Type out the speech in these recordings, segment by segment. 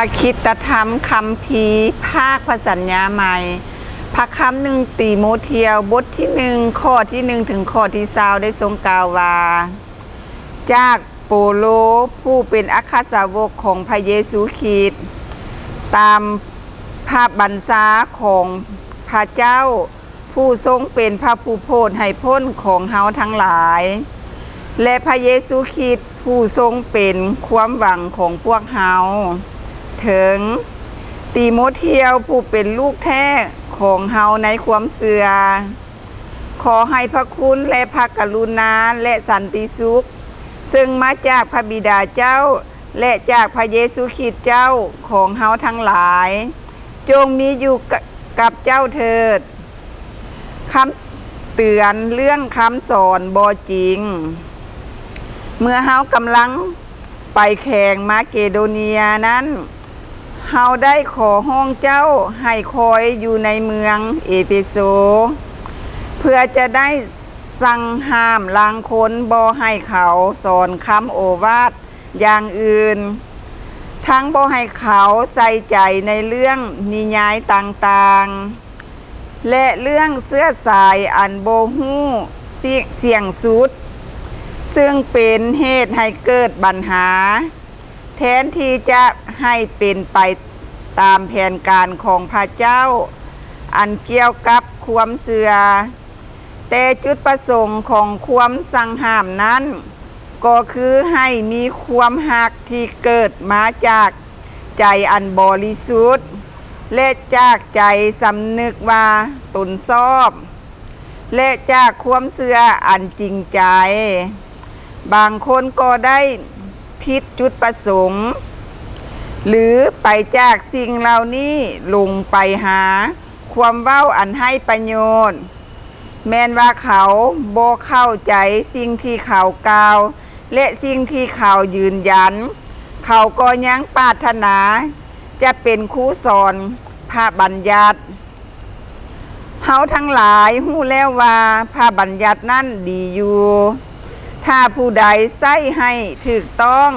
ພະຄຣິສຕະທຳຄຳພີພາກພະສັນຍາໃໝ່ ພະຄຳໜຶ່ງຕີໂມທຽວ ບົດທີໜຶ່ງ ຂໍ້ທີໜຶ່ງ ເຖິງຂໍ້ທີຊາວ ໄດ້ຊົງກ່າວວ່າ, ຈາກໂປໂລ ຜູ້ເປັນອັກຄະສາວົກຂອງພະເຢຊູຄຣິດ, ຕາມພະບັນຊາຂອງພະເຈົ້າ, ຜູ້ຊົງເປັນພະຜູ້ໂຜດໃຫ້ພົ້ນຂອງເຮົາທັງຫຼາຍ ແລະ ພະເຢຊູຄຣິດ ຜູ້ຊົງເປັນຄວາມຫວັງຂອງພວກເຮົາ. ເຖິງຕີໂມທຽວ ຜູ້ເປັນລູກແທ້ຂອງເຮົາໃນຄວາມເຊື່ອ, ຂໍໃຫ້ພະຄຸນ ແລະ ພະກະລຸນາ ແລະ ສັນຕິສຸກ ເຊິ່ງມາຈາກພະບິດາເຈົ້າ ແລະ ຈາກພະເຢຊູຄຣິດເຈົ້າຂອງເຮົາທັງຫຼາຍ ຈົ່ງມີຢູ່ກະ ກັບເຈົ້າເທີດ. ຄຳເຕືອນເລື່ອງຄຳສອນບໍ່ຈິງ. ເມື່ອເຮົາກຳລັງໄປແຂວງມາເກໂດເນຍນັ້ນ, ເຮົາໄດ້ຂໍຮ້ອງເຈົ້າໃຫ້ຄອຍຢູ່ໃນເມືອງເອເຟໂຊ, ເພື່ອຈະໄດ້ສັ່ງຫ້າມລາງຄົນບໍ່ໃຫ້ເຂົາສອນຄຳໂອວາດ ຢ່າງອື່ນ, ທັງບໍ່ໃຫ້ເຂົາໃສ່ໃຈໃນເລື່ອງນິຍາຍຕ່າງໆ ແລະ ເລື່ອງເຊື້ອສາຍອັນບໍ່ຮູ້ສິ້ນສຸດ, ເຊິ່ງເປັນເຫດໃຫ້ເກີດບັນຫາ, ແທນທີ່ຈະໃຫ້ເປັນໄປຕາມແຜນການຂອງພະເຈົ້າ ອັນກ່ຽວກັບຄວາມເຊື່ອ. ແຕ່ຈຸດປະສົງຂອງຄວາມສັ່ງຫ້າມນັ້ນ ກໍຄືໃຫ້ມີຄວາມຮັກທີ່ເກີດມາຈາກໃຈອັນບໍລິສຸດ ແລະ ຈາກໃຈສຳນຶກວ່າຕົນຊອບ ແລະ ຈາກຄວາມເຊື່ອອັນຈິງໃຈ. ບາງຄົນກໍໄດ້ຜິດຈຸດປະສົງ ຫຼື ໄປຈາກສິ່ງເຫຼົ່ານີ້ ຫຼົງໄປຫາຄວາມເວົ້າອັນໄຮ້ປະໂຫຍດ. ແມ່ນວ່າເຂົາບໍ່ເຂົ້າໃຈສິ່ງທີ່ເຂົາກ່າວ ແລະ ສິ່ງທີ່ເຂົາຢືນຢັນ, ເຂົາກໍຍັງປາດຖະໜາຈະເປັນຄູສອນພະບັນຍັດ. ເຮົາທັງຫຼາຍຮູ້ແລ້ວວ່າພະບັນຍັດນັ້ນດີຢູ່, ຖ້າຜູ້ໃດໃຊ້ໃຫ້ຖືກຕ້ອງ,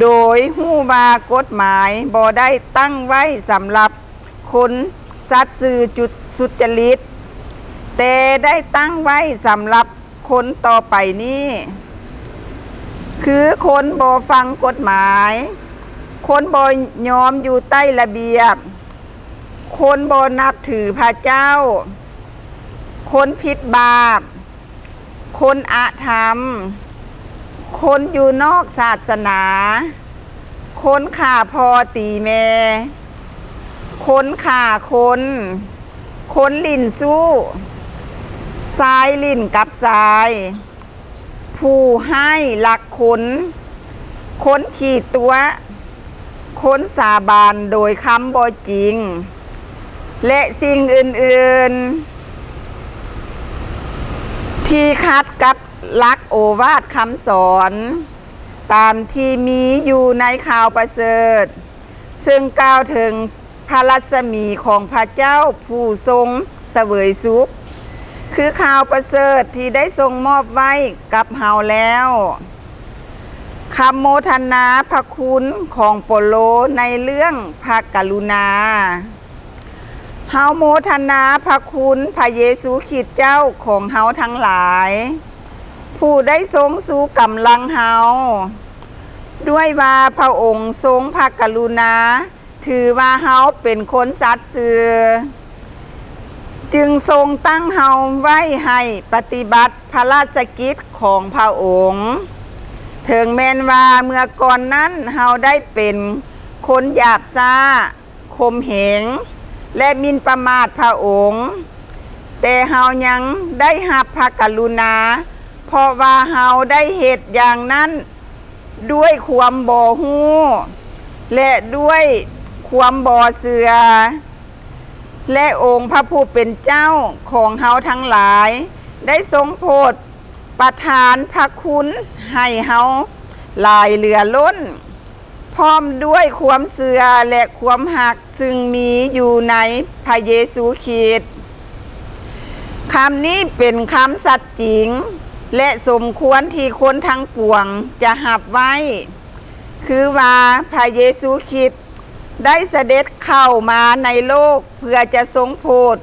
ໂດຍຮູ້ວ່າກົດໝາຍບໍ່ໄດ້ຕັ້ງໄວ້ສຳລັບ ຄົນສັດຊື່ຈຸດສຸດຈະລິດ, ແຕ່ໄດ້ຕັ້ງໄວ້ສຳລັບຄົນຕໍ່ໄປນີ້, ຄືຄົນບໍ່ຟັງກົດໝາຍ, ຄົນບໍ່ຍອມຢູ່ໃຕ້ລະບຽບ, ຄົນບໍ່ນັບຖືພະເຈົ້າ, ຄົນຜິດບາບ, ຄົນອະທຳ, ຄົນຢູ່ນອກສາສະໜາ, ຄົນຂ້າພໍ່ຕີແມ່, ຄົນຂ້າຄົນ, ຄົນຫຼິ້ນຊູ້, ຊາຍຫຼິ້ນກັບຊາຍ, ຜູ້ຮ້າຍລັກຄົນ, ຄົນຂີ້ຕົວະ, ຄົນສາບານໂດຍຄຳບໍ່ຈິງ ແລະ ສິ່ງອື່ນໆ ທີ່ຂັດກັບຫຼັກໂອວາດຄຳສອນ ຕາມທີ່ມີຢູ່ໃນຂ່າວປະເສີດ ເຊິ່ງກ່າວເຖິງພະລັດສະໝີຂອງພະເຈົ້າຜູ້ຊົງສະເຫວີຍສຸກ, ຄືຂ່າວປະເສີດທີ່ໄດ້ຊົງມອບໄວ້ກັບເຮົາແລ້ວ. ຄຳໂມທະນາພະຄຸນຂອງໂປໂລໃນເລື່ອງພະກະລຸນາ. ເຮົາໂມທະນາພະຄຸນພະເຢຊູຄຣິດເຈົ້າຂອງເຮົາທັງຫຼາຍ, ຜູ້ໄດ້ຊົງຊູກຳລັງເຮົາ, ດ້ວຍວ່າພະອົງຊົງພະກະລຸນາ ຖືວ່າເຮົາເປັນຄົນສັດຊື່, ຈຶ່ງຊົງຕັ້ງເຮົາໄວ້ໃຫ້ປະຕິບັດພະລາຊະກິດຂອງພະອົງ. ເຖິງແມ່ນວ່າເມື່ອກ່ອນນັ້ນເຮົາໄດ້ເປັນຄົນຫຍາບຊ້າ, ຂົ່ມເຫງ ແລະ ໝິ່ນປະໝາດພະອົງ, ແຕ່ເຮົາຍັງໄດ້ຮັບພະກະລຸນາ, ເພາະວ່າເຮົາໄດ້ເຮັດຢ່າງນັ້ນ ດ້ວຍຄວາມບໍ່ຮູ້ ແລະ ດ້ວຍຄວາມບໍ່ເຊື່ອ, ແລະ ອົງພະຜູ້ເປັນເຈົ້າຂອງເຮົາທັງຫຼາຍ ໄດ້ຊົງໂຜດປະທານພະຄຸນໃຫ້ເຮົາຫຼາຍເຫຼືອລົ້ນ, ພ້ອມດ້ວຍຄວາມເຊື່ອ ແລະ ຄວາມຮັກ ຊຶ່ງມີຢູ່ໃນພະເຢຊູຄຣິດ. ຄຳນີ້ເປັນຄຳສັດຈິງ ແລະ ສົມຄວນທີ່ຄົນທັງປວງຈະຮັບໄວ້, ຄືວ່າພະເຢຊູຄຣິດ ໄດ້ສະເດັດເຂົ້າມາໃນໂລກເພື່ອຈະຊົງໂພດ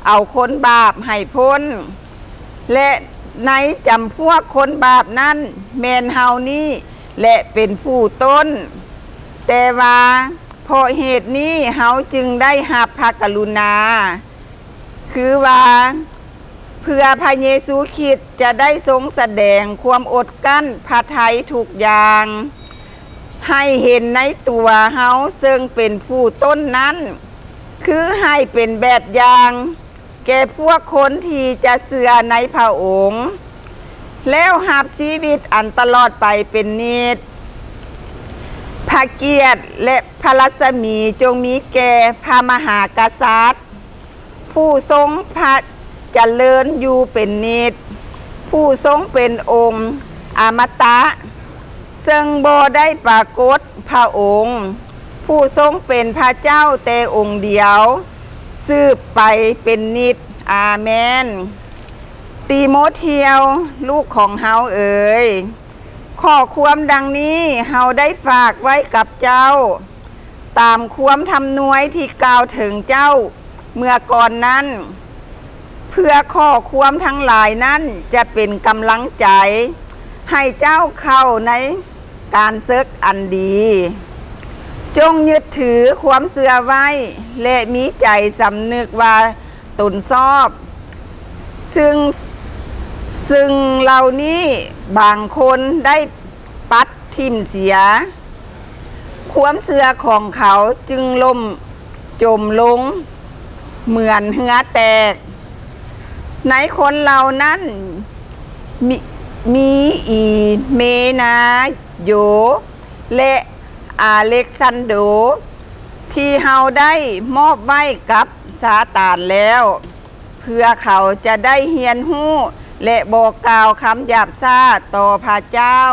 ເອົາຄົນບາບໃຫ້ພົ້ນ ແລະ ໃນຈຳພວກຄົນບາບນັ້ນແມ່ນເຮົານີ້ແຫຼະເປັນຜູ້ຕົ້ນ. ແຕ່ວ່າເພາະເຫດນີ້ເຮົາຈຶ່ງໄດ້ຮັບພະກະລຸນາ ຄືວ່າ ເພື່ອພະເຢຊູຄຣິດຈະໄດ້ຊົງສະແດງຄວາມອົດກັ້ນພະໄທທຸກຢ່າງ ໃຫ້ເຫັນໃນຕົວເຮົາເຊິ່ງເປັນຜູ້ຕົ້ນນັ້ນ ຄືໃຫ້ເປັນແບບຢ່າງແກ່ພວກຄົນທີ່ຈະເຊື່ອໃນພະອົງ ແລ້ວຮັບຊີວິດອັນຕະຫຼອດໄປເປັນນິດ. ພະກຽດ ແລະ ພະລັດສະໝີຈົ່ງມີແກ່ພະມະຫາກະສັດ ຜູ້ຊົງພະຈະເລີນຢູ່ເປັນນິດ, ຜູ້ຊົງເປັນອົງອະມະຕະ, ເຊິ່ງບໍ່ໄດ້ປາກົດພະອົງ, ຜູ້ຊົງເປັນພະເຈົ້າແຕ່ອົງດຽວ, ສືບໄປເປັນນິດ. ອາເມນ. ຕີໂມທຽວ ລູກຂອງເຮົາເອີຍ, ຂໍ້ຄວາມດັ່ງນີ້ເຮົາໄດ້ຝາກໄວ້ກັບເຈົ້າ ຕາມຄວາມທຳນວຍທີ່ກ່າວເຖິງເຈົ້າເມື່ອກ່ອນນັ້ນ, ເພື່ອຂໍ້ຄວາມທັງຫຼາຍນັ້ນຈະເປັນກຳລັງໃຈໃຫ້ເຈົ້າເຂົ້າໃນການເສິກອັນດີ. ຈົ່ງຍຶດຖືຄວາມເຊື່ອໄວ້ ແລະ ມີໃຈສຳນຶກວ່າຕົນຊອບ, ຊຶ່ງ ຊຶ່ງເຫຼົ່ານີ້ບາງຄົນໄດ້ປັດຖິ້ມເສຍ, ຄວາມເຊື່ອຂອງເຂົາຈຶ່ງລົ້ມຈົມລົງເໝືອນເຮືອແຕກ. ໃນຄົນເຫຼົ່ານັ້ນມີ ມີອີເມນາໂຍ ແລະ ອາເລັກຊານໂດ ທີ່ເຮົາໄດ້ມອບໄວ້ກັບຊາຕານແລ້ວ, ເພື່ອເຂົາຈະໄດ້ຮຽນຮູ້ ແລະ ບໍ່ກ່າວຄຳຫຍາບຊ້າຕໍ່ພະເຈົ້າ.